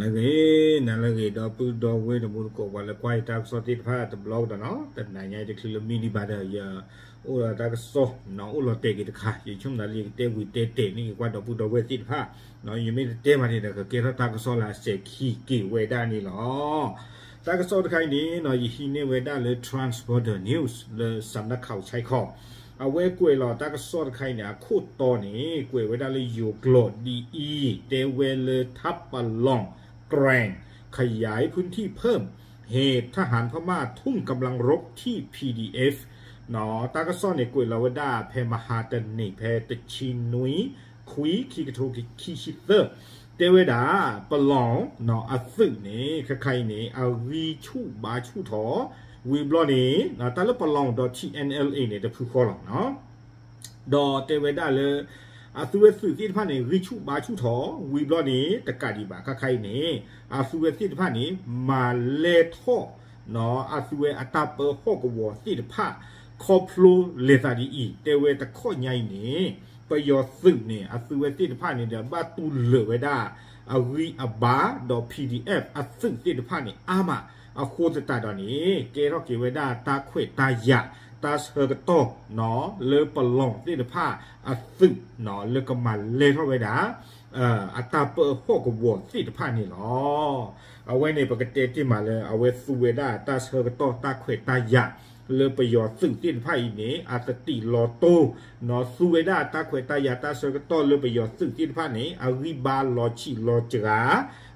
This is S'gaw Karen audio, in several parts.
နၤလၢအဂ့ၤ, နၤလၢအဂ့ၤ ဒီပုၢ်ဒီဝဲၢ်တံၤသကိး ပှၤလၢကွၢ်ယတၢ်ကစီၣ်သ့ၣ်တဖၣ်တဘျီကဒီးနီၤ, တနၤညါအံၤတချုးလၢမံဒံးဘၣ်ဒီး ယအိၣ်ဒီးတၢ်ကစီၣ်နီၤ အိၣ်လီၤတဲာ်က့ၤတခါ, ယဆိကမိၣ်လၢယကတဲဝံၤတဲတဲာ်န့ၢ်က့ၤကွၢ်ဒီပုၢ်ဒီဝဲၢ်သ့ၣ်တဖၣ်, ယမ့ၢ်တတဲဘၣ်န့ၣ်ဒီး ကကဲထီၣ်တၢ်ကစီၣ်လၢအစဲၤခံက့ၤဝဲဒၣ်န့ၣ်လီၤ. တၢ်ကစီၣ်တခါအံၤန့ၣ် ယဟံးန့ၢ်ဝဲဒၣ်လၢ Transborder News လၢ စးနၢ်ခး ဆဲးခီ အဝဲကွဲးလီၤတၢ်ကစီၣ်တခါအံၤန့ၣ် အခိၣ်တီန့ၣ် ကွဲးဝဲဒၣ်လၢယိၤကျိာ်ဒ်အံၤ, တဲဝဲလၢထးပလီၢ် แกร่ง ขยายพื้นที่เพิ่ม เหตุทหารพม่าทุ่มกำลังรบที่ พีดีเอฟ တၢ်ကစီၣ်န့ၣ် ကွဲးလီၤဝဲဒၣ်ဖဲမဟါတနံၤ ဖဲတဆံနွံ ခွံ ခံကထိခံဆံသၢ, တဲဝဲဒၣ် ပလီၢ်အသုးန့ၣ် ခဲခါအံၤန့ၣ် အဂံၢ်ဆူၣ်ဘါဆူၣ်ထီၣ်, ဝံၤဘျီန့ၣ် တၢ်လၢပလီၢ်ဒီး ထံၣ်အဲၣ်အဲၣ်လ်အ့ န့ၣ် တဖုဃီလီၤ. ဒီးတဲဝဲဒၣ်လၢ အသုးဝဲသုးသ့ၣ်တဖၣ်န့ၣ် ဂံၢ်ဆူၣ်ဘါဆူၣ်ထီၣ် ဝံၤဘျီန့ၣ် တကးဒံးဘၣ် ခဲခါအံၤန့ၣ် အသုးဝဲသ့ၣ်တဖၣ်န့ၣ် မၤလဲၢ်ထီၣ် အသုးဝဲအတၢ်ပၢဟီၣ်ကဝီၤသ့ၣ်တဖၣ် ခီဖျိလဲၤသးဒ်အံၤ, တဲဝဲတခီညါအံၤန့ၣ် ပယီၤသုးန့ၣ် အသုးဝဲသ့ၣ်တဖၣ်န့ၣ်ဒီး ဘၣ်တူၢ်လိာ်ဝဲဒၣ် အဂံၢ်အဘါ ဒီး ပီၣ်ဒံၣ်အဲၣ် အသုးသ့ၣ်တဖၣ်န့ၣ် အါမး, အဃိသတးဒီးန့ၣ် ကဲထီၣ်က့ၤဝဲဒၣ်တၢ်ခွဲးတၢ်ယာ် တၢ်ဆၢကတီၢ် လၢပလီၢ်သ့ၣ်တဖၣ်အသုး လၢကမၤလဲၢ်ထီၣ်ဝဲဒၣ် အတၢ်ပၢဟီၣ်ကဝီၤသ့ၣ်တဖၣ်န့ၣ်လီၤ. အဝဲန့ၣ် ပကတဲတ့ၢ်မးလၢ အဝဲသူဝဲဒၣ်တၢ်ဆၢကတီၢ်တၢ်ခွဲးတၢ်ယာ် လၢပယီၤသုးသ့ၣ်တဖၣ်အံၤန့ၣ် အသတံးလီၤတိၢ် သူဝဲဒၣ်တၢ်ခွဲးတၢ်ယာ်တၢ်ဆၢကတီၢ်လၢပယီၤသုးသ့ၣ်တဖၣ်န့ၣ် အဂံၢ်ဘါလီၤဆံးလီၤ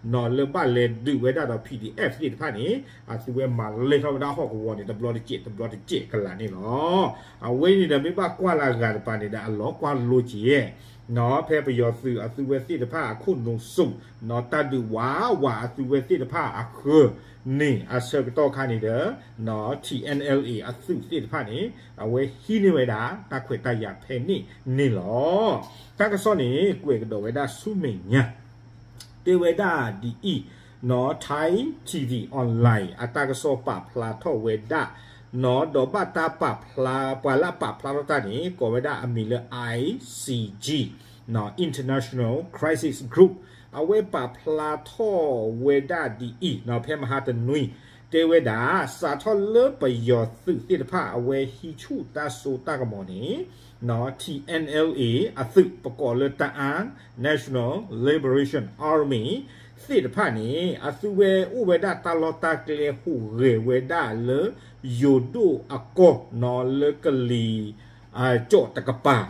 စှၤ လၢဘၣ်လဲၤဒုးဝဲဒၣ်ဒီး ပီၣ်ဒံၣ်အဲၣ် သ့ၣ်တဖၣ်န့ၣ် အသုဝဲမၤလဲၢ်ထီၣ်ဝဲဒၣ်ဟီၣ်ကဝီၤန့ၣ် တဘျီတစဲး တဘျီတစဲးကလာ်န့ၣ်လီၤ. အဝဲန့ၣ်ဒီးမ့ၢ်ဘၣ်ကွၢ်လၢအဂၤတပၤန့ၣ်ဒီး အလီၤကွၢ်လိက့ၤ ဖဲပယီၤသုးအသုးဝဲသ့ၣ်တဖၣ်အခိၣ်နူာ်စိး တၢ်ဒုးဝးဝးအသုးဝဲသ့ၣ်တဖၣ်အဃၢၤန့ၣ် အဆၢကတီၢ်ခါန့ၣ်ဒီး ထံၣ်အဲၣ်အဲၣ်လ်အ့ အသုးသ့ၣ်တဖၣ်န့ၣ် အဝဲဟံးန့ၢ်ဝဲဒၣ် တၢ်ခွဲးတၢ်ယာ်ဖဲန့ၣ်န့ၣ်လီၤ. တၢ်ကစီၣ်န့ၣ် ကွဲးကဒီးဝဲဒၣ်ဆူမဲာ်ညါ တဲဝဲဒၣ်ဒ်အံၤ, Thai T V Online အတၢ်ကစီၣ်ပာ်ဖျါထီၣ်ဝဲဒၣ် ဒီးဘၣ်တၢ်ပာ်ဖျါ ပှၤလၢအပာ်ဖျါထီၣ်တၢ်န့ၣ် ကိးဝဲဒၣ်အမံၤလၢ I C G International Crisis Group အဝဲပာ်ဖျါထီၣ်ဝဲဒၣ်ဒ်အံၤ ဖဲမဟါတနွံ တဲဝဲဒၣ် စးထီၣ်လၢပယီၤသုးသ့ၣ်တဖၣ် အဝဲဟံးဆူၣ်တၢ်စိတၢ်ကမီၤန့ၣ် ထံၣ်အဲၣ်အဲၣ်လ်အ့ အသုး ပကိးလၢ တအၣ် National Liberation Army သ့ၣ်တဖၣ်န့ၣ် အသုဝဲအိၣ်ဝဲဒၣ်တၢ်လီၢ်တၢ်ကျဲဟူးဂဲၤဝဲဒၣ်လၢ ယိၤဒိၣ်အကီၢ် လၢကလံၤ ကၠီၣ်တကပၤ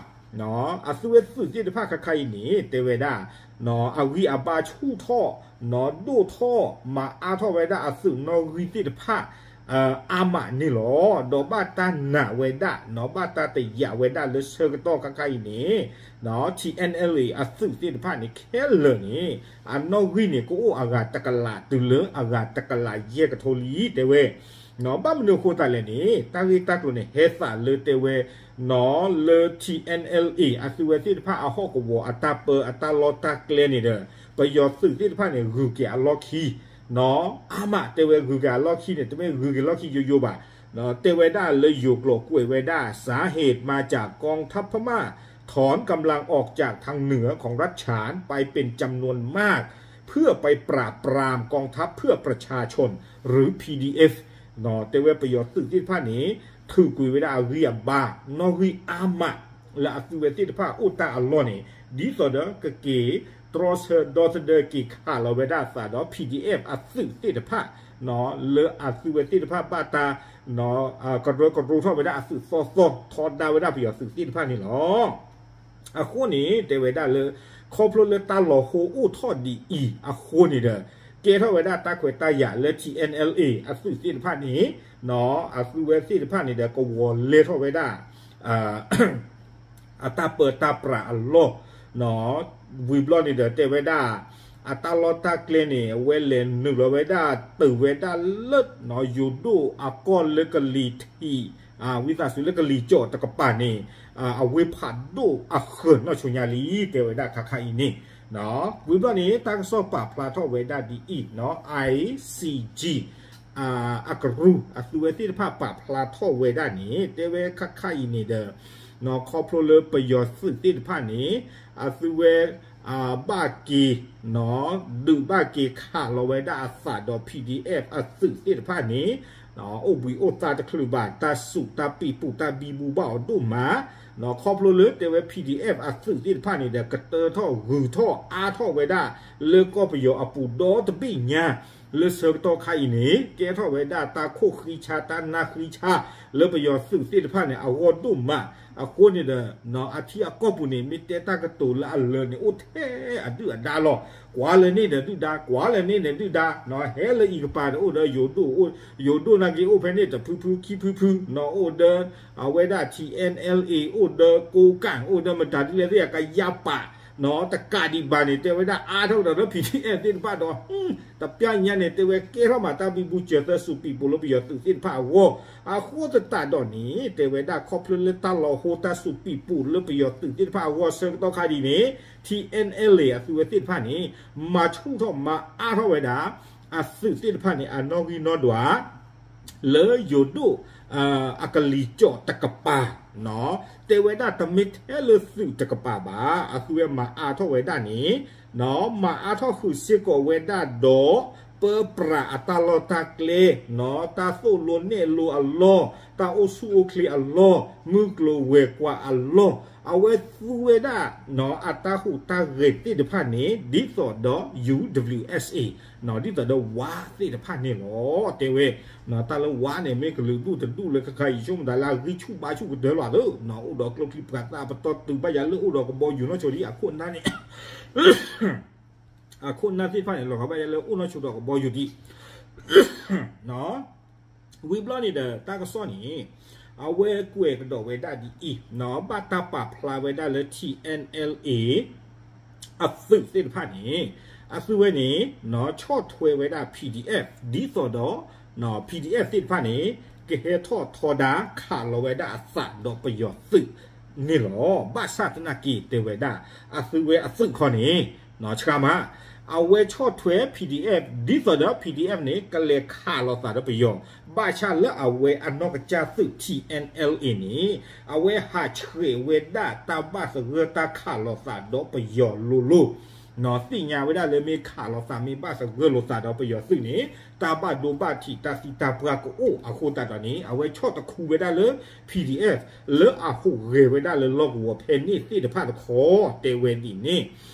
အသုဝဲသုးသ့ၣ်တဖၣ်ခဲခါအံၤန့ၣ် တဲဝဲဒၣ် အဂံၢ်အဘါဆူၣ်ထီၣ် ဒိၣ်ထီၣ်မၤအါထီၣ်ဝဲဒၣ်အသုးနီၣ်ဂံၢ်သ့ၣ်တဖၣ် အါမးန့ၣ်လီၤ. ဒီးဘၣ်တၢ်နာ်ဝဲဒၣ် ဘၣ်တၢ်တယာ်ဝဲဒၣ်လၢဆၢကတီၢ်ခဲခါအံၤန့ၣ် ထံၣ်အဲၣ်အဲၣ်လ်အ့ အသုးသ့ၣ်တဖၣ်န့ၣ် ခဲလၢာ်န့ၣ် အနီၣ်ဂံၢ်န့ၣ် ကအိၣ်အဂၤတကလးတုၤလၢအဂၤတကလးယဲၢ်ကထိလံ တဲဝဲ ဘၣ်မနုၤအဃိသတးလဲၣ်န့ၣ် တၢ်ဂ့ၢ်တၢ်ကျိၤန့ၣ် ဟဲသးလၢတဲဝဲ လၢ ထံၣ်အဲၣ်အဲၣ်လ်အ့ အသုဝဲသ့ၣ်တဖၣ်အဟီၣ်ကဝီၤအတၢ်ပၢအတၢ်လီၢ်တၢ်ကျဲန့ၣ်ဒီး ပယီၤသုးသ့ၣ်တဖၣ်န့ၣ် ဂုၤက့ၤအလီၢ်ခံ အါမး တဲဝဲဂုၤက့ၤအလီၢ်ခံန့ၣ် တမ့ၢ်ဂုၤက့ၤလီၢ်ခံယိယိဘၣ် တဲဝဲဒၣ်လၢယိၤကျိာ်ကွဲးဝဲဒၣ် สาเหตุมาจากกองทัพพม่า ถอนกำลังออกจากทางเหนือของรัฐฉานไปเป็นจำนวนมาก เพื่อไปปราบปรามกองทัพเพื่อประชาชน หรือ พีดีเอฟ တဲဝဲပယီၤသုးသ့ၣ်တဖၣ်န့ၣ် ထုးကွံာ်ဝဲဒၣ်အဂံၢ်အဘါ နီၣ်ဂံၢ်အါမး လၢအသုဝဲသ့ၣ်တဖၣ်အိၣ်တၢ်အလီၢ်န့ၣ် ဒ်သိးဒီးကက့ၤ တြီဆၢဒီသဒၢက့ၤခးလီၤဝဲဒၣ်အသးဒီး ပီၣ်ဒံၣ်အဲၣ် အသုးသ့ၣ်တဖၣ် လၢအသုဝဲသ့ၣ်တဖၣ်ဘၣ်တၢ် ကရၢကရိထီၣ်ဝဲဒၣ်အသုးသီသီ ထီဒါဝဲဒၣ်ပယီၤသုးသ့ၣ်တဖၣ်န့ၣ်လီၤ. အဃိန့ၣ် တဲဝဲဒၣ်လၢ ခီဖျိလၢတၢ်လီၤဟိအိၣ်ထီၣ်ဒ်အံၤအဃိန့ၣ်ဒီး ကဲထီၣ်ဝဲဒၣ်တၢ်ခွဲးတၢ်ယာ်လၢ ထံၣ်အဲၣ်အဲၣ်လ်အ့ အသုးသ့ၣ်တဖၣ်န့ၣ် အသုဝဲသ့ၣ်တဖၣ်န့ၣ်ဒီး ကဝီၤလဲထီၣ်ဝဲဒၣ် အတၢ်ပၢတၢ်ပြးအလီၢ် ဝံၤဘျီန့ၣ်ဒီးတဲဝဲဒၣ် အတၢ်လီၢ်တၢ်ကျဲန့ၣ် အဝဲလဲၤနုာ်လီၤဝဲဒၣ် တုၤဝဲဒၣ်လၢ ယိၤဒိၣ်အကီၢ်လၢကလံၤထံး ဝံသးစူၤလၢကလံၤကၠီၣ်တကပၤန့ၣ် အဝ့ၢ်ဖးဒိၣ်အဃၢၤနီၢ်ဆိညါလံ တဲဝဲဒၣ်ခါခါအံၤန့ၣ် ဝံၤဘျီန့ၣ် တၢ်ကစီၣ်ပာ်ဖျါထီၣ်ဝဲဒၣ်ဒ်အံၤ I C G အကရူၢ် အသုဝဲသ့ၣ်တဖၣ်ပာ်ဖျါထီၣ်ဝဲဒၣ်န့ၣ် တဲဝဲခါခါအံၤန့ၣ်ဒီး ခီဖျိလၢပယီၤသုးသ့ၣ်တဖၣ်န့ၣ် အသုဝဲ ဘၣ်က့ၤ ဒုးဘၣ်က့ၤခးလီၤဝဲဒၣ်အသးဒီး P D F အသုးသ့ၣ်တဖၣ်န့ၣ် အိၣ်ဘှံးအိၣ်သါတချုးဘၣ် တၢ်စူးတၢ်ပံာ်ပူၤတၢ်ဘံဘူဘၣ်အီၤဒိၣ်မး ခီဖျိလၢတဲဝဲ P D F အသုးသ့ၣ်တဖၣ်န့ၣ်ဒီး ကတၢထီၣ်ဂုၤထီၣ်အါထီၣ်ဝဲဒၣ် လၢကီၢ်ပယီၤအပူၤဒီတဘ့ၣ်ညါ လၢဆၢကတီၢ်ခါအံၤန့ၣ် ကဲထီၣ်ဝဲဒၣ်တၢ်ခိၣ်ဃံဆါတၢ်နၢ်ဃံဆါ လၢပယီၤသုးသ့ၣ်တဖၣ်န့ၣ် အဂီၢ်ဒိၣ်မး အဃိန့ၣ်ဒီး အထံအကီၢ်ပူၤန့ၣ် မ့ၢ်တဲတၢ်ကတိၤလၢအလၢာ်န့ၣ် အိၣ်ထဲအဒုၣ်အဒါလီၤ. ကွၢ်လၢန့ၣ်ဒီးဒုၣ်ဒါ ကွၢ်လၢန့ၣ်ဒီးဒုၣ်ဒါ ဟဲလၢအံၤကပၤဒီးအိၣ်ဒီးယိၤဒိၣ် ယိၤဒိၣ်နာ်က့အိၣ်ဖဲန့ၣ်တဖုဖုခံဖုဖု အိၣ်ဒီး အဝဲဒၣ် T N L A အိၣ်ဒီးကိးကၣ် အိၣ်ဒီးမတၤဒ်လဲၣ်သ့ၣ်အကယၢ်ပာ် တကးဒံးဘၣ်န့ၣ် တဲဝဲဒၣ်အါထီၣ်ကဒီးလၢ P D F သ့ၣ်တဖၣ်ဒီး တပျၢ်ညါန့ၣ် တဲဝဲကဲထီၣ်မးတၢ်ဘံဘူစၢၤသၢစူးပံာ်ပူၤလၢပယီၤသုးသ့ၣ်တဖၣ်အဂီၢ် အဃိသတးဒီးန့ၣ် တဲဝဲဒၣ်ခီဖျိလၢတၢ်လီၤဟိတၢ်စူးပံာ်ပူၤလၢပယီၤသုးသ့ၣ်တဖၣ်အဂီၢ်ဆၢကတီၢ်ခါဒ်န့ၣ် T N L A အသုးဝဲသ့ၣ်တဖၣ်န့ၣ် မၤဆူၣ်ထီၣ်မၤအါထီၣ်ဝဲဒၣ် အသုးသ့ၣ်တဖၣ်န့ၣ် အနီၣ်ဂံၢ်နီၣ်ဒွး လၢယိၤဒိၣ် အကလံၤစိးတကပၤ တဲဝဲဒၣ်တမ့ၢ်ထဲလၢသုးတကပၤဘၣ် အသုးဝဲမၤအါထီၣ်ဝဲဒၣ်န့ၣ် မၤအါထီၣ်ဃုာ်စ့ၢ်ကီးဝဲဒၣ်ဒီး ပၢပြးအတၢ်လီၢ်တၢ်ကျဲ တၢ်သိၣ်လိနဲၣ်လိအလီၢ် တၢ်အိၣ်ဆူၣ်အိၣ်ချ့အလီၢ် မုၢ်ကျိၤဝဲၤကွာ်အလီၢ် အဝဲသူဝဲဒၣ် အတၢ်ဟူးတၢ်ဂဲၤသ့ၣ်တဖၣ်န့ၣ် ဒ်သိးဒီး U W S A ဒ်သိးဒီးဝါသ့ၣ်တဖၣ်န့ၣ်လီၤ. တဲဝဲ တၢ်လၢဝါန့ၣ် မ့ၢ်ကလုာ်ဒူၣ်တဒူၣ်လၢခဲခါအံၤ ဆိကမိၣ်သးလၢအဂံၢ်ဆူၣ်ဘါဆူၣ်ကတၢၢ်လီၤသၢ အိၣ်ဒီးကျိချံပှၤသၣ်ပတီၢ်တုၤဘၣ်ယၤလၢအိၣ်ဒီးကဘီယူၤနီၢ်ဆိဒံး အခိၣ်နၢ်န့ၣ် အခိၣ်နၢ်သ့ၣ်တဖၣ်န့ၣ် လီၤဂာ်ဘၣ်ယၤလၢအိၣ်နီၢ်ဆိဒီးကဘီယူၤဒံး ဝံၤဘျီန့ၣ်ဒီး တၢ်ကစီၣ်န့ၣ် အဝဲကွဲးကဒီးဝဲဒၣ်ဒ်အံၤ ဘၣ်တၢ်ပာ်ဖျါဝဲဒၣ်လၢ T N L A အသုးသ့ၣ်တဖၣ်န့ၣ် အသုးဝဲန့ၣ် ဆီၣ်ထွဲဝဲဒၣ် P D F ဒ်သိးဒီး P D F သ့ၣ်တဖၣ်န့ၣ် ကဟဲထီၣ်ထီဒါခးလီၤဝဲဒၣ်အသးဒီးပယီၤသုးန့ၣ်လီၤ. ဘၣ်ဆၣ်သနာ်က့တဲဝဲဒၣ် အသုးဝဲအသုးခီန့ၣ် ဆှါမး အဝဲဆီၣ်ထွဲ P D F ဒ်သိးဒီး P D F န့ၣ် ကလဲၤခးလီၤသးဒီးပယီၤ ဘၣ်ဆၣ်လၢအဝဲအနီၢ်ကစၢ်သုး T N L A န့ၣ် အဝဲဟးဆှဲးဝဲဒၣ်တၢ်ဘၣ်သဂၢၢ်တၢ်ခးလီၤသးဒီးပယီၤလိၤလိၤ သ့ၣ်ညါဝဲဒၣ်လၢမ့ၢ်ခးလီၤသးမ့ၢ်ဘၣ်သဂၢၢ်လိာ်သးဒီးပယီၤသုးန့ၣ် တၢ်ဘၣ်ဒိဘၣ်ထံးတၢ်သံတၢ်ပှၢ်ကအိၣ်အဃိသတးဒီးန့ၣ် အဝဲဆီၣ်တခူဝဲဒၣ်လၢ P D F လၢအဟူးဂဲၤဝဲဒၣ်လၢလီၢ်ကဝီၤဖဲန့ၣ်သ့ၣ်တဖၣ်တခီ တဲဝဲဒ်န့ၣ်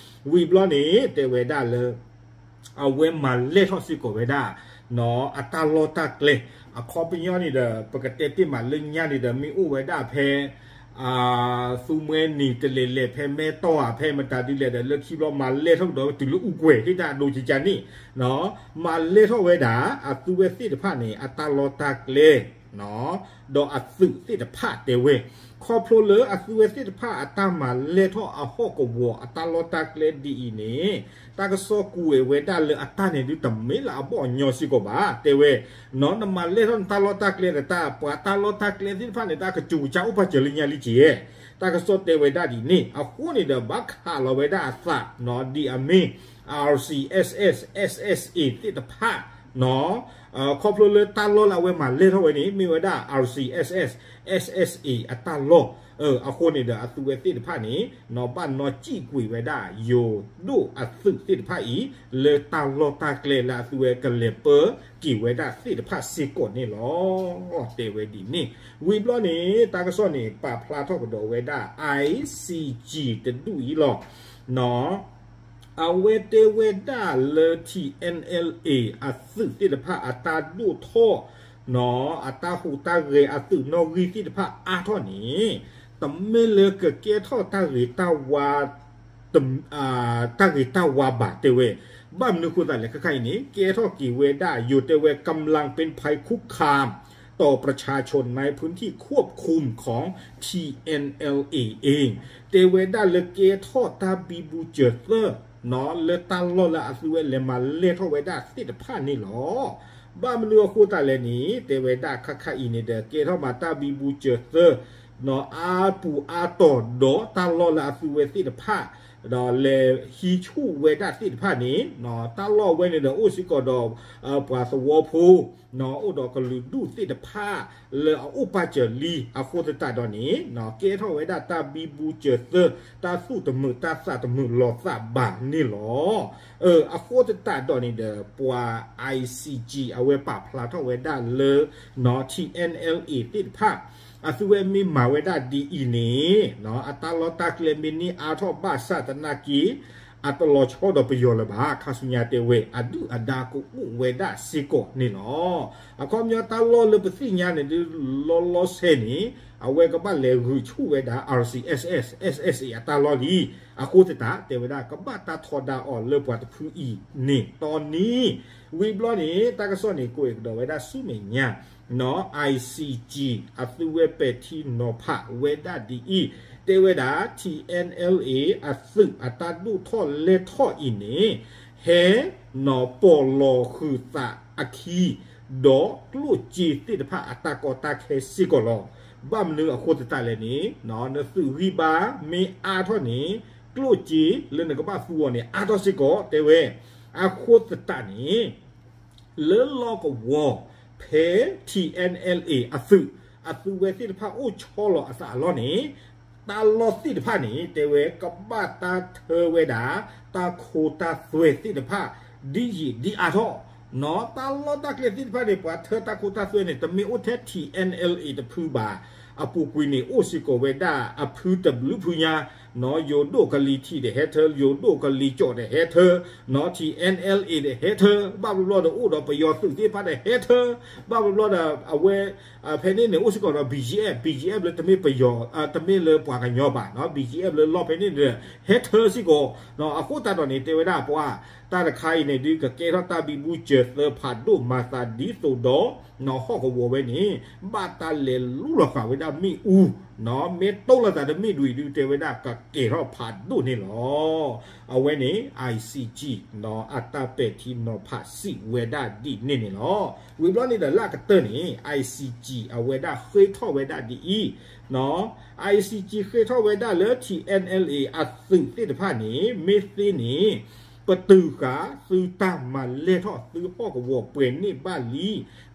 ဝံၤဘျီန့ၣ် တဲဝဲဒၣ်လၢ အဝဲမၤလဲၢ်ထီၣ်စ့ၢ်ကီးဝဲဒၣ် အတၢ်လီၢ်တၢ်ကျဲ အခီပညီန့ၣ်ဒီး ပကတဲတ့ၢ်မးလၢညါန့ၣ်ဒီး မ့ၢ်အိၣ်ဝဲဒၣ်ဖဲ သူမှဲနံၤတလဲၤလဲၤဖဲမဲတီၢ်ဧါ ဖဲမတၤဒ်လဲၣ်ဒီး လၢခံဘျီမၤလဲၢ်ထီၣ်ကဒီးတုၤလၢအူကွဲၤ ဟ့ၣ်တၢ်အဒိကကန့ၣ် မၤလဲၢ်ထီၣ်ဝဲဒၣ် အသုးဝဲသ့ၣ်တဖၣ်န့ၣ် အတၢ်လီၢ်တၢ်ကျဲ ဒီးအသုးသ့ၣ်တဖၣ်တဲဝဲ ခီဖျိလၢအသုးဝဲသ့ၣ်တဖၣ်အတၢ်မၤလဲၢ်ထီၣ်အဟီၣ်ကဝီၤအတၢ်လီၢ်တၢ်ကျဲဒ်အံၤန့ၣ် တၢ်ကစီၣ်ကူးဝဲဒၣ်လၢအတၢ်န့ၣ်ဒုးတမ့ၢ်လၢအဘီၣ်အညီစ့ၢ်ကီးဘၣ် တဲဝဲ နမၤလဲၢ်ထီၣ်နတၢ်လီၢ်တၢ်ကျဲဒီးတၢ် ပှၤတၢ်လီၢ်တၢ်ကျဲသ့ၣ်တဖၣ်န့ၣ် တၢ်ကစူးကစၢ်အိၣ်ပာ်စၢၤလၢညါလံက့ၤ တၢ်ကစီၣ်တဲဝဲဒၣ်ဒ်န့ၣ် အဃိန့ၣ်ဒီး ဘၣ်ခးလီၤဝဲဒၣ်အသး ဒ်အမ့ၢ် R C S S S S A သ့ၣ်တဖၣ် ခီဖျိလၢတၢ်လီၢ်လၢအဝဲမၤလဲၢ်ထီၣ်ဝဲန့ၣ် မ့ၢ်ဝဲဒၣ် R C S S S S A အတၢ်လီၢ် အဃိန့ၣ်ဒီးအသုးဝဲသ့ၣ်တဖၣ်န့ၣ် ဘၣ်နီၢ်စံၣ်ကွံာ်ဝဲဒၣ် ယိၤဒိၣ်အသုးသ့ၣ်တဖၣ်အံၤ လၢတၢ်လီၢ်တၢ်ကျဲလၢအသုးဝဲကလဲၤပၢက့ၤဝဲဒၣ်သ့ၣ်တဖၣ်စ့ၢ်ကီးန့ၣ်လီၤ. တဲဝဲဒ်န့ၣ် ဝံၤဘျီန့ၣ် တၢ်ကစီၣ်န့ၣ် ပာ်ဖျါထီၣ်ကဒီးဝဲဒၣ် I C G တဒူၣ်အံၤလီၤ. အဝဲတဲဝဲဒၣ်လၢ T N L A အသုးသ့ၣ်တဖၣ်အတၢ်ဒိၣ်ထီၣ် အတၢ်ဟူးတၢ်ဂဲၤအသုးနီၣ်ဂံၢ်သ့ၣ်တဖၣ်အါထီၣ်န့ၣ် တမ့ၢ်လၢကကဲထီၣ်တၢ်ဂ့ၤတၢ်ဝါ တၢ်ဂ့ၤတၢ်ဝါဘၣ်တဲဝဲ ဘၣ်မနုၤအဃိသတးလဲၣ် ခဲခါအံၤန့ၣ် ကဲထီၣ်က့ၤဝဲဒၣ် ယိၤတဲဝဲ กำลังเป็นภัยคุกคามต่อประชาชนในพื้นที่ควบคุมของ T N L A เอง တဲဝဲဒၣ်လၢကဲထီၣ်တၢ်ဘံဘူစၢၤသၢ လၢတၢ်လီၢ်လၢအသုးဝဲလဲၤမၤလဲၢ်ထီၣ်ဝဲဒၣ်သ့ၣ်တဖၣ်န့ၣ်လီၤ. ဘၣ်မနုၤအဃိသတးလဲၣ်န့ၣ် တဲဝဲဒၣ်ခဲခါအံၤန့ၣ်ဒီး ကဲထီၣ်မးတၢ်ဘံဘူစၢၤသၢ အါပူၤအါတီၤဒီးတၢ်လီၢ်လၢအသုးဝဲသ့ၣ်တဖၣ် ဒီးလဲၤဟံးဆူၣ်ဝဲဒၣ်သ့ၣ်တဖၣ်န့ၣ် တၢ်လီၢ်ဝဲန့ၣ်ဒီးအိၣ်စ့ၢ်ကီးဒီး ပှၤသဝီဖိ အိၣ်ဒီးကလုာ်ဒူၣ်သ့ၣ်တဖၣ် လၢအအိၣ်ပာ်စၢၤလံအဃိသတးဒီးန့ၣ် ကဲထီၣ်ဝဲဒၣ်တၢ်ဘံဘူစၢၤသၢ တၢ်သူၣ်တမုာ်တၢ်သးတမုာ်လီၤသးဘၣ်န့ၣ်လီၤ. အဃိသတးဒီးန့ၣ်ဒီး ပှၤ I C G အဝဲပာ်ဖျါထီၣ်ဝဲဒၣ်လၢ T N L A သ့ၣ်တဖၣ် အသုဝဲမ့ၢ်မၤဝဲဒၣ်ဒ်အံၤန့ၣ် အတၢ်လီၢ်တၢ်ကျဲမ့ၢ်န့ၢ်အါထီၣ်ဘၣ်ဆၣ်သနာ်က့ အတလီၤဆီဒီးပယီၤလၢၤဘၣ် ခါဆူညါတဲဝဲ အဒုၣ်အဒါကအိၣ်ဝဲဒၣ်စ့ၢ်ကီးန့ၣ်လီၤ. အခီပညီတၢ်လီၢ်လၢပသ့ၣ်ညါန့ၣ်ဒုး လီၤလီၤဆဲးန့ၣ် အဝဲကဘၣ်လဲၤဂုာ်ဆူၣ်ဝဲဒၣ် R C S S S S A အတၢ်လီၢ်လံ. အဃိသတးတဲဝဲဒၣ် ကဘၣ်တၢ်ထီဒါအီၤလၢပှၤတဖုအံၤန့ၣ်တီနံၤ ဝံၤဘျီန့ၣ် တၢ်ကစီၣ်န့ၣ် ကိးအဲၣ်ကဒီးဝဲဒၣ်ဆူမဲာ်ညါ နီၢ် I C G အသုဝဲပဲာ်ထံနီၤဖးဝဲဒၣ်ဒ်အံၤ တဲဝဲဒၣ် T N L A အသုးအတၢ်ဒိၣ်ထီၣ်လဲၢ်ထီၣ်အံၤန့ၣ် ဟဲနီၢ်ပီၢ်လီၤဃုာ်သးအခံ ဒီးကျိၣ်စ့သ့ၣ်တဖၣ်အတၢ်ကီတၢ်ခဲစ့ၢ်ကီးလီၤ. ဘၣ်မနုၤအဃိသတးလဲၣ်န့ၣ် နသုးဂံၢ်ဘါမ့ၢ်အါထီၣ်န့ၣ် ကျိၣ်စ့လၢနကဘၣ်သူအီၤန့ၣ် အါထီၣ်စ့ၢ်ကီးတဲဝဲ. အဃိသတးန့ၣ် လၢလီၢ်ကဝီၤဖဲ T N L A အသုး အသုးဝဲသ့ၣ်တဖၣ်အိၣ်ဆီလီၤအသးအလီၢ်န့ၣ် တၢ်လီၢ်သ့ၣ်တဖၣ်န့ၣ် တဲဝဲကဘၣ်တၢ်ထၢဝဲဒၣ် တၢ်ခိတၢ်သွဲသ့ၣ်တဖၣ် ဒ်ယံာ်ဒ်အါထီၣ် နီၢ် တၢ်လီၢ်တၢ်ကျဲသ့ၣ်တဖၣ်န့ၣ် ပှၤထၢတၢ်ခိတၢ်သွဲန့ၣ် တမ့ၢ်အိၣ်ထဲ T N L A တဖုဘၣ်. အပူၤကွံာ်န့ၣ် အိၣ်စ့ၢ်ကီးဝဲဒၣ်အဖုတဘျုးဖုညါ နီၢ် ယိၤဒိၣ်ကလံၤထံးဒီးဟဲထၢ ယိၤဒိၣ်ကလံၤကၠီၣ်ဒီးဟဲထၢ နီၢ် T N L A ဒီးဟဲထၢ ဘၣ်ဘျီဘျီဒီးအိၣ်ဒီးပယီၤသုးသ့ၣ်တဖၣ်ဒီးဟဲထၢ ဘၣ်ဘျီဘျီဒီး အဝဲ ဖဲန့ၣ်န့ၣ် အိၣ်စ့ၢ်ကီးဒီး B G F, B G F လၢတမ့ၢ်ပယီၤ တမ့ၢ်လၢပှၤကညီဘၣ် နီၢ် B G F လၢလီၢ်ဖဲန့ၣ်ဒီး ဟဲထၢစ့ၢ်ကီး နီၢ် အဃိသတးဒီးန့ၣ် တဲဝဲဒၣ်ပှၤ တၢ်တခါအံၤန့ၣ်ဒုး ကကဲထီၣ်တၢ်ဘံဘူစၢၤသၢဖးဒိၣ်မၤသးဒ်သိးဒီး နီၢ် ဟီၣ်ကဝီၤဝဲန့ၣ် ဘၣ်တၢ်လဲၤလူလီၤဃာ်ဝဲဒၣ်မ့ၣ်အူ နီၢ် မ့ၢ်တိလီၤသးဒီးမ့ၣ်ဒွံးဒုး တဲဝဲဒၣ်ကကဲထီၣ်ဖးဒိၣ်န့ၣ်လီၤ. အဝဲန့ၣ် I C G နီၢ် အတၢ်ပဲာ်ထံနီၤဖးစံးဝဲဒၣ်ဒ်န့ၣ်န့ၣ်လီၤ. ဝံၤဘျီန့ၣ်ဒီးလၢအကတၢၢ်န့ၣ် I C G အဝဲဒၣ်ဃ့ထီၣ်ဝဲဒၣ်ဒ်အံၤ နီၢ် I C G ဃ့ထီၣ်ဝဲဒၣ်လၢ T N L A အသုးသ့ၣ်တဖၣ်န့ၣ် မ့ၢ်သ့န့ၣ် ပတုာ်ဃာ်သုတၢ်မၤလဲၢ်ထီၣ်သုဟီၣ်ကဝီၤပှဲၤန့ၢ်ဘၣ်လံ.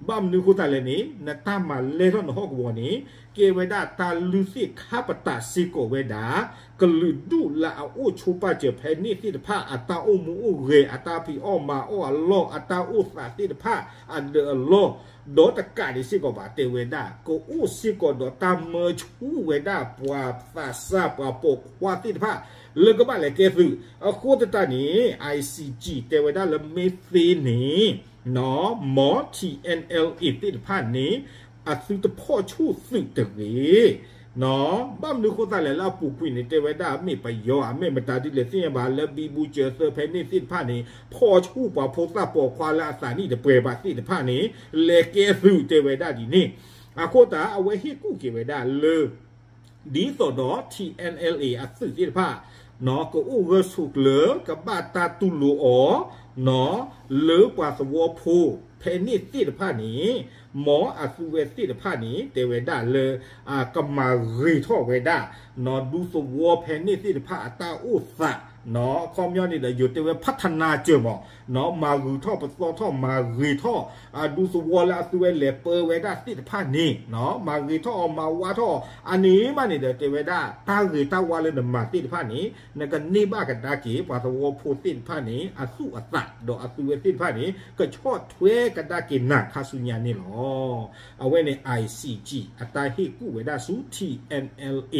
ဘၣ်မနုၤဃိသတးလဲၣ်န့ၣ် နတၢ်မၤလဲၢ်ထီၣ်နဟီၣ်ကဝီၤန့ၣ် ကဲဝဲဒၣ်တၢ်လုၢ်သ့ၣ်ခါပတာ်စ့ၢ်ကီးဝဲဒၣ် ကလုာ်ဒူၣ်လၢအအိၣ်ဆိးပာ်စၢၤဖဲန့ၣ်သ့ၣ်တဖၣ် အတၢ်အိၣ်မူအိၣ်ဂဲၤ အတၢ်ဖံးအီၣ်မၤအီၣ်အလီၢ် အတၢ်အိၣ်သးသ့ၣ်တဖၣ် အဒၢးအလီၢ် ဒီးတကးဒံးစ့ၢ်ကီးဘၣ် တဲဝဲဒၣ် ကအိၣ်စ့ၢ်ကီးဒီးတၢ်မၢဆူၣ်ဝဲဒၣ်ပှၤသးစၢ်ပှၤပိာ်ခွါသ့ၣ်တဖၣ် လၢကဘၣ်လဲၤကဲသုး အဃိသတးန့ၣ် I C G တဲဝဲဒၣ်လၢမ့ၢ်သ့န့ၣ် နီၢ် မ် T N L A သ့ၣ်တဖၣ်န့ၣ် အသုတဖီၣ်ဆူၣ်သုးတဂ့ၤ နီၢ် ဘၣ်မနုၤဃိသတးလဲၣ်လၢအပူၤကွံာ်န့ၣ် တဲဝဲဒၣ်မ့ၢ်ပယီၤ အမ့ၢ်မတၤဒ်လဲၣ်သ့ၣ်ညါဘၣ် လၢဘံဘူစၢၤသၢဖဲန့ၣ်သ့ၣ်တဖၣ်န့ၣ် ဖီၣ်ဆူၣ်ပှၤဖိသၣ်ပိာ်ခွါလၢအသးနံၣ်တပှဲၤဘၣ်သ့ၣ်တဖၣ်န့ၣ် လဲၤကဲသုးတဲဝဲဒၣ်ဒ်န့ၣ် အဃိသတးအဝဲဟ့ၣ်ကူၣ်က့ၤဝဲဒၣ်လၢ ဒ်သိးဒီး T N L A အသုးသ့ၣ်တဖၣ် နီၢ် ကအိၣ်ဂၢၢ်ဆိးကျၢၤ ကဘၣ်တၢ်တူၢ်လိာ်အီၤ နီၢ် လၢပှၤသဝီဖိ ဖဲန့ၣ်သ့ၣ်တဖၣ်န့ၣ် မ်အသုဝဲသ့ၣ်တဖၣ်န့ၣ် တဲဝဲဒၣ်လၢ ကမၤဂ့ၤထီၣ်ဝဲဒၣ် နီၢ် ဒူသဝီဖဲန့ၣ်သ့ၣ်တဖၣ်အတၢ်အိၣ်သး နီၢ် အခီပညီန့ၣ်ဒီး ယိၤတဲဝဲ พัฒนา စၢၤမး နီၢ် မၤဂုာ်ထီၣ်ပသီထီၣ် မၤဂ့ၤထီၣ် ဒူသဝီလၢအသုဝဲလဲၤပၢဝဲဒၣ်သ့ၣ်တဖၣ်န့ၣ် နီၢ် မၤဂ့ၤထီၣ်အီၤ မၤဝါထီၣ်အီၤ အန့ၣ်မးန့ၣ်ဒီး တဲဝဲဒၣ် တၢ်ဂ့ၤတၢ်ဝါလၢနမၤသ့ၣ်တဖၣ်န့ၣ် နကန့ၢ်ဘၣ်ကဒါက့ၤ ပှၤသဝီဖိသ့ၣ်တဖၣ်န့ၣ် အသူၣ်အသး ဒီးအသုဝဲသ့ၣ်တဖၣ်န့ၣ် ကဆီၣ်ထွဲကဒါက့ၤနၤခါဆူညါန့ၣ်လီၤ. အဝဲန့ၣ် I C G အတၢ်ဟ့ၣ်ကူၣ်ဝဲဒၣ်ဆူ T N L A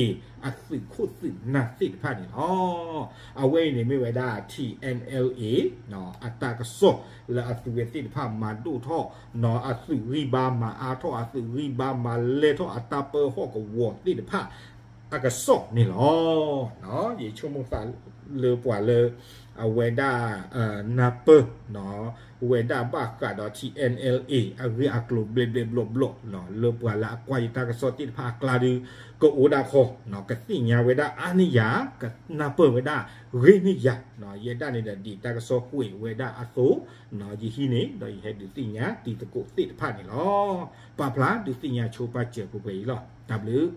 အသုးခိၣ်သုးနၢ်သ့ၣ်တဖၣ်န့ၣ်လီၤ. အဝဲအံၤန့ၣ်မ့ၢ်ဝဲဒၣ် T N L A အတၢ်ကစီၣ်လၢအသုဝဲသ့ၣ်တဖၣ်မၤဒိၣ်ထီၣ် နီၢ် အသုးဂံၢ်ဘါမၤအါထီၣ် အသုးဂံၢ်ဘါမၤလဲၢ်ထီၣ် အတၢ်ပၢဟီၣ်ကဝီၤသ့ၣ်တဖၣ် အကစီၣ်န့ၣ်လီၤ. ယဆိကမိၣ်သးလၢပှၤလၢ အဝဲဒၣ် နၢ်ပၢၢ် ဝဲဒၣ်ဘၣ်ဃးဒီး T N L A အဂ့ၢ်အကျိၤဘျဲၣ်ဘျဲၣ်ဘျီၣ်ဘျီၣ် လၢပှၤလၢအကွၢ်ယတၢ်ကစီၣ်သ့ၣ်တဖၣ်အကျါဒီး ကအိၣ်ဒၣ်ခီ ကသ့ၣ်ညါဝဲဒၣ်အါန့ၢ်ယၤ ကနၢ်ပၢၢ်ဝဲဒၣ်ဂ့ၤန့ၢ်ယၤ ယဲဒၣ်န့ၣ်ဒီးဒ်တၢ်ကစီၣ်ကွဲးဝဲဒၣ်အသိး ယဟံးန့ၢ် ဒီးယဟဲဒုးသ့ၣ်ညါတံၤသကိးသ့ၣ်တဖၣ်န့ၣ်လီၤ. ပာ်ဖျါဒုးသ့ၣ်ညါဆိပာ်စၢၤပှဲၤပှဲၤအံၤလီၤ. တၢ်ဘျုး